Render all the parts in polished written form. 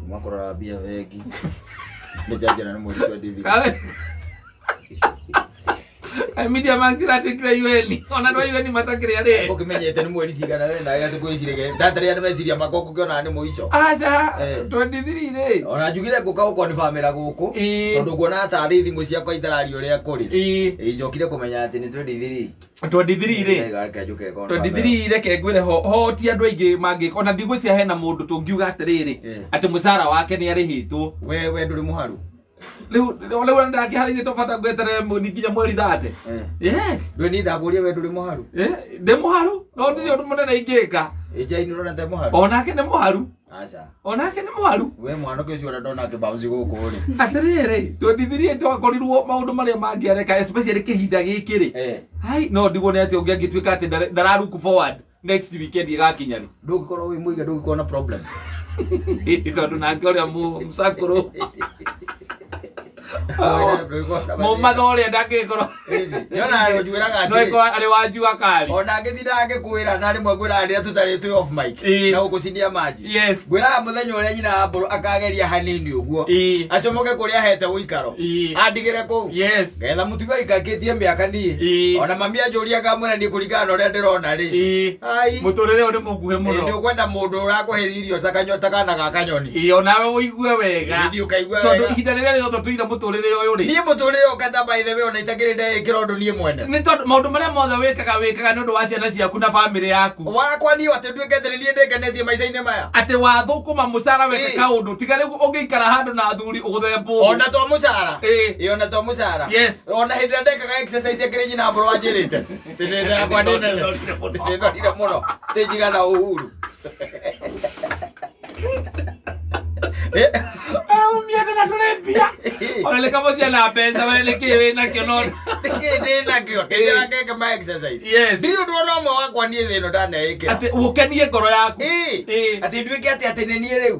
Kuma kũrora mbia bengi nĩ njanjĩra nĩ mweri 23. Ai media man ciratuĩkire UN ona andũ a UN matakĩrĩ arĩa Ũkĩmenyete nĩ mweri cigana we nawe atĩ kwĩciragia ndatarĩ andũ meciria makwa ngũkĩonaga nĩ mũico. Aca. Eh. 23 rĩ. Ona njugire ngũka gũkonibamĩra gũkũ tondũ nguona tarĩ thimũ ciakwa itararia ũrĩa kũrĩ. Ĩ njokire kũmenya atĩ nĩ 23. 23 rĩ. Reke njũke confirm. 23 reke ngwĩre ho ti andũ aingĩ mangĩka ona ndigwĩciria hena mũndũ tũngiuga atĩrĩrĩ atĩ mũcara wake nĩ arĩhĩtwo. We ndũrĩ mũharu. Rĩu ndakĩharĩirie tobata ngweterere nginya mweri 30. Yes. Ndũĩ niĩ ndakũria we ndũrĩ mũharu. Ndĩ mũharu no ndirĩ ũndũ mũnene ingĩka. Ĩ Jane ũrona te mũharu. Onake nĩ mũharu. Aca. Onake nĩ mũharu. We mwanake ũcio ũrĩa ndona akĩbounce gũkũ rĩ. Atĩrĩrĩ 23 twakorirwo maũndũ marĩa mangĩareka especially kĩhinda gĩkĩ rĩ. Hai no ndigwo nĩ atĩ ũngĩ angĩtuĩka atĩ ndara look forward next weekend ĩgakinya rĩ. Ndũngĩkorwo wĩ mũige ndũngĩkorwo na problem. Tondũ nake ũrĩa mũcakũrũ mũmatha ũrĩa ndangĩkorwo Nĩona njwĩraga no atĩrĩ. ĩkorwo arĩ wa jua kali. Ona ngĩtindaga ngĩkwĩra na rĩmwe ngwĩraga rĩrĩa tũtarĩ twĩ off mic na gũkũcinia maji. Yes. Ngwĩraga mũthenya ũrĩa nyina wa mbũrũ akageria hanini ũguo acomoke kũrĩa ahete ũikaro andigĩre kũu. Yes. Ngetha mũtumia aikarĩtie mĩaka niĩ ona mami anjũria ngamwĩra niĩ kũringana na ũrĩa ndĩrona rĩ. Ai. Mũtũrĩre ũyũ nĩ mũkuhĩ mũno. Nĩ ũkwenda mũndũ ũrakũhe irio ta kana ga kanyoni. Ĩĩ onawe ũigue wega. Ĩĩ ũkaigua Tondũ wega. ihinda rĩrĩa rĩothe tũire mũtũrĩre ũyũ rĩ. Niĩ mũtũrĩre ũyũ kata by the way ona itakĩrĩ ndeĩkĩra ũndũ niĩ mwene. Nĩ tondũ maũndũ marĩa mothe wĩkaga nĩ ũndũ wa ciana ciaku na bamĩrĩ yaku. Wakwa niĩ atĩ nduĩke atĩ nĩ niĩ ndĩkenetie maica-inĩ maya. Atĩ wathũkũma mũcara weka kaũndũ tiga rĩu ũngĩikara handũ na athuri ũgũthembwo. Ona to mũcara. Ĩĩ ona to mũcara. Yes. Ona hĩndĩ ĩrĩa ndekaga exercise akĩrĩ nyina mbũrũ wanjĩrĩte. Tĩ nda yakwa nĩ nene. Ndĩnorire mũno. Tĩ njigana ũhuru. Aumia ndĩna tũrĩ mbia. Ona nĩ kaba ciana mbeca we nĩkĩ wĩ nakĩo no. Nĩkĩ ndĩ nakĩo? Kĩnjĩra ngeke ma exercise. Yes. Ndirĩ ũndũ ona ũmwe wakwa niĩ thĩ ĩno ndaneĩkĩra. Atĩ ũkenie ngoro yaku. Ĩĩ. Atĩ nduĩke atĩ nĩ niĩ rĩu.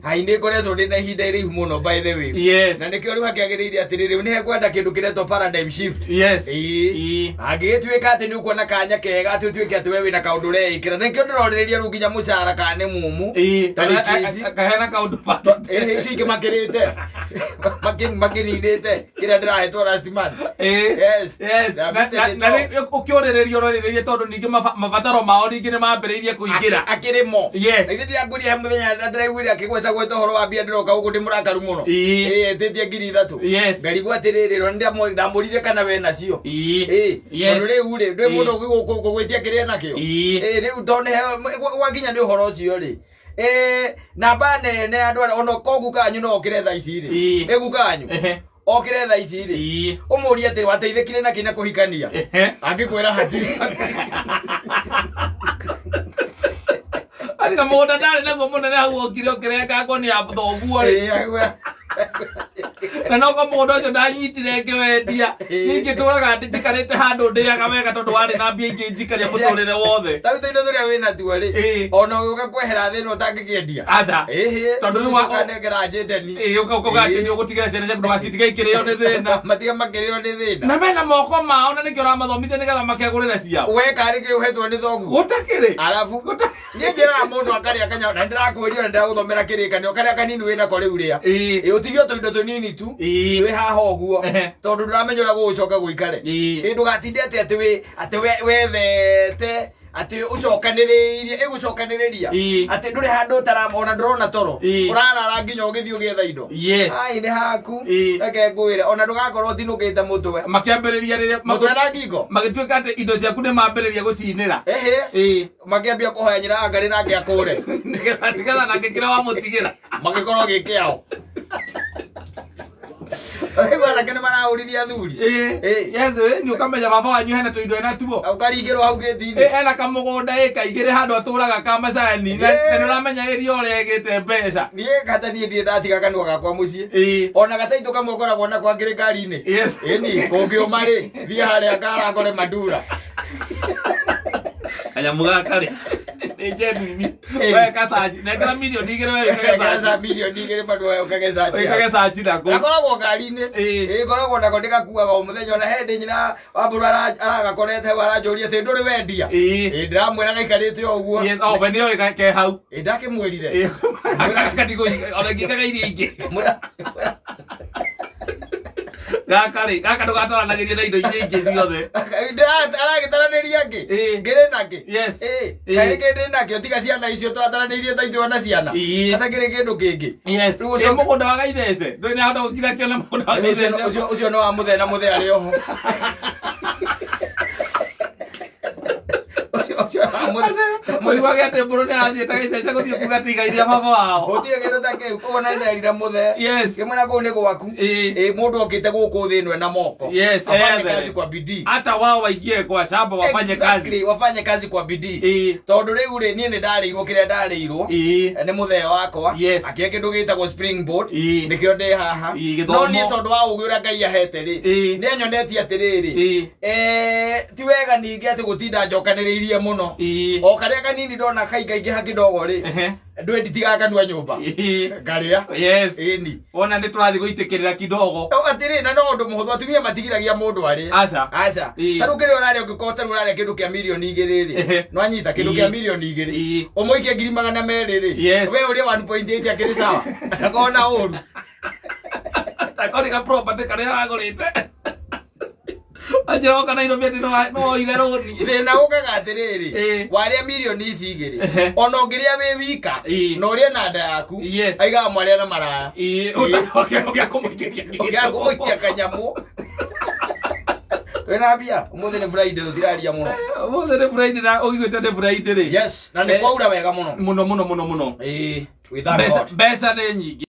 Hai nĩ ngoretwo ndĩ na ihinda iraihu mũno by the way. Yes. Na nĩkĩo rĩu hakĩagĩrĩire atĩrĩrĩ rĩu nĩ hekwenda kĩndũ kĩretwo paradigm shift. Yes. Ĩĩ. Angĩgĩtuĩka atĩ nĩ ũkuona kanya kega atĩ ũtuĩke atĩ we wĩna kaũndũ ũreĩkĩra. Nĩkĩo ndĩrorĩrĩria rĩu nginya mũcara kana nĩ mumu. Tarĩki ici. Kahena kaũndũ Ĩĩ icio ingĩ makĩrĩte. Makĩninĩte kĩrĩa ndĩrahetwo last month. Yes. Yes. Na rĩu ũkĩũrĩrĩria ũrorĩrĩrie tondũ ningĩ mabataro mao ningĩ nĩ mambĩrĩirie kũingĩra. Akĩrĩ mo. Yes. Ithe ndiangũria he mũthenya ndĩraiguire akĩgweta gweta ũhoro wa mbia ndĩroka gũkũ ndĩ mũrakaru mũno. Ĩĩ etĩtie 3,000. Yes. Ngarigwo atĩrĩrĩ rora ndamũririe kana we nacio. Ĩĩ. Yes. Tondũ rĩu rĩ ndwĩ mũndũ ũgũgwĩtia kĩrĩa nakĩo. Ĩĩ rĩu tondũ nĩ gwakinya nĩ ũhoro ũcio rĩ. Namba nene andũ arĩa ona ko guka wanyu no okĩre thaa ici rĩ. Ĩ guka wanyu. Okĩre thaa ici rĩ. Ũmũrie atĩrĩ wateithĩkire nakĩ na kũhikania. Angĩkwĩra hatirĩ. Atiga mũgũnda ndarĩ naguo mũnene hau okire ũkĩrengangwo nĩ thoguo rĩ. Na noko mũgũnda ũcio ndanyitire ngĩwendia. Ningĩ tũraga ndikarĩte handũ ndĩaga wega tondũ warĩ na mbia ingĩ njikaria mũtũrĩre wothe. Ta rĩu tũindo tũrĩa wĩna tuo rĩ. Ona ũgĩũka kwehera thĩ ĩno ũtangĩkĩendia. Aca. Ĩhĩ. Tondũ rĩu ũkanengera njĩndeni. Ĩĩ ũkauga atĩ nĩ ũgũtigĩra ciana ciaku ndũgacitige ikĩrĩo nĩ thĩna. Matiga makĩrĩo nĩ thĩna. Na mena moko mao na nĩkĩo ũramathomithia nĩgetha makegũrĩre ciao. We karĩ kĩ ũhetwo nĩ thoguo. Gũtakĩrĩ. Arabu. Niĩ njĩraga mũndũ akarĩa kanyamũ na ndĩrakwĩria na ndĩragũthomera kĩrĩkanĩro karĩa kanini wĩnako rĩu rĩa. Ĩĩ ũtige tũindo tũnini tu. Wĩ haha ũguo. Tondũ ndũramenya ũrĩa gũgũcoka gũikare. Ĩĩ ndũgatinde atĩ atĩ wĩ atĩ wethete atĩ ũcokanĩrĩirie ĩgũcokanĩrĩria. Atĩ ndũrĩ handũ ũtarama ona ndũrona toro. Ũrarara nginya ũgĩthiĩ ũgĩetha indo. Yes. Ai nĩ haku. Reke ngwĩre ona ndũgakorwo ũtinũkĩte mũtwe. Makĩambĩrĩria rĩrĩa mũtwe na ngingo. Magĩtuĩka atĩ indo ciaku nĩ mambĩrĩria gũcinĩra. Ĩhĩ. Makĩambia kũhoya nyina wa Ngarĩ nake akũre. Nĩgetha nake kĩrĩa wamũtigĩra. Magĩkorwo gĩ kĩao. Rĩu anake nĩ marahũrithia athuri. Yes, nĩ ũkamenya baba wanyu hena tũindo ena tuo. Ũkaringĩrwo hau gĩti-inĩ. Ena kamũgũnda ĩka igĩrĩ handũ atũraga ka macani. Na nĩ ũramenya ĩria ũrĩa ĩgĩte mbeca. Niĩ kata niĩ ndirĩ ndatiga kanua gakwa mũciĩ. Ona gataitũ kamwe ngoragwo nako angĩrĩ ngari-inĩ. Yes. Ĩni, kũngĩũma rĩ, thiĩ harĩa ngarangore mandura. Kanyamũ gaka rĩ. Genuine. We kasaji. Nengera milioni 2 we wĩkage Kageza search. milioni 2 bado we ũkage search. Wĩkage search nako. Gakoragwo ngari-inĩ. Ĩĩ. Ĩ, ngoragwo nako ndĩgakuaga o mũthenya ona he ndĩ nyina wambũrũ aragakorete hau aranjũria atĩ ndũrĩ wendia. Ĩĩ. Ĩ, ndĩramwĩra gaikarĩte o ũguo. Yes, oh, we nĩoĩ ke hau. Ĩ, ndakĩmwĩrire. Ĩĩ. Katigũ ona ingĩkaga iria ingĩ. Mwĩra Gaka rĩ, gaka ndũgataranagĩria na indo iria ingĩ ciothe. Aragĩtaranĩria ngĩ Ĩĩ. ngĩrĩ nakĩ. Yes. Ĩ, Ĩĩ. kaĩ nĩkĩ ndĩ nakĩo tiga ciana icio twataranĩirie ta ithuĩ ona ciana. Ĩĩ. Ata kĩrĩ kĩndũ kĩngĩ. Yes. Rĩu Ĩ ũcoke- mũgũnda wa Gaithece. Ndũrĩ nĩahota gũkira kĩone mũgũnda wa Ũcio Gaithece. ũcio nĩ wa mũthee na mũthee arĩ oho. Ũcio ũcio wa mũthee. Mũiguage atĩ mbũrũ nĩarathiĩte Gaithece gũthiĩ kuga atĩ igai rĩa baba wao. Gũtirĩ kĩndũ ta kĩu koguo na nderire mũthee. Yes. Kĩmwĩra kũu nĩ gwaku. Ĩĩ. Ĩ, mũndũ okĩte gũkũ thĩ ĩno ena moko. Yes, Afanye ethere. kazi kwa bidii. Hata wao waingie kwa shamba wafanye Exactly, kazi. wafanye kazi kwa bidii. Ĩĩ. Tondũ rĩu rĩ niĩ nĩ ndarĩirwo kĩrĩa ndarĩirwo. Ĩĩ. Nĩ mũthee wakwa. Yes. Akĩhe kĩndũ gĩtagwo springboard. Ĩĩ. Nĩkĩo ndĩ haha. Ĩĩ, gĩthomo. No niĩ tondũ wa ũgĩ ũrĩa Ngai ahete rĩ. Ĩĩ. Nĩ anyonetie atĩrĩrĩ. Ĩĩ. Ti wega ningĩ atĩ gũtinda njokanĩrĩirie mũno. Ĩĩ. O karĩa kanini ndona kaingaingĩha kidogo rĩ. Ehe. Ndũĩ nditigaga kanua nyũmba. Ĩĩ. Ngarĩa. Yes. Ĩni. Wona nĩ tũrathiĩ gũitĩkĩrĩra kidogo. O atĩrĩ na no ũndũ mũhũthũ atumia matigiragia mũndũ arĩe. Aca. Aca. Ĩĩ. Ta rĩu kĩrĩa ũrarĩa ũngĩkorwo ta rĩu ũrarĩa kĩndũ kĩa milioni 2 rĩ. Ehe. Nĩwanyita kĩndũ Ĩĩ. kĩa milioni 2. Ĩĩ. Ũmũikie 200,000 rĩ. Yes. We ũrĩe 1.8 akĩrĩ sawa. Ndakorwo na ũru. Takori ka property karĩa aragũrĩte. Anjĩra woka Nairobi atĩ no woire rũni. Thĩna ũkaga atĩrĩrĩ. Ĩĩ. Warĩa milioni ici 2. Ehe. Ona ũngĩrĩa wĩ wika. Ĩĩ. Na ũrĩe na nda yaku. Yes. Aigaga mwarĩa na maraya. Ĩĩ. Ũngĩa kũmũikĩria. Ũngĩaga kũmũikia kanyamũ. Twĩna mbia. Ũmũthĩ nĩ Friday tũtiraria mũno. Ũmũthĩ nĩ Friday na ũiguĩte nĩ Friday rĩ. Yes. Na nĩ kwaura wega mũno. Mũno mũno mũno mũno. Ĩĩ. We thank Mbeca God. mbeca nĩ nyingĩ.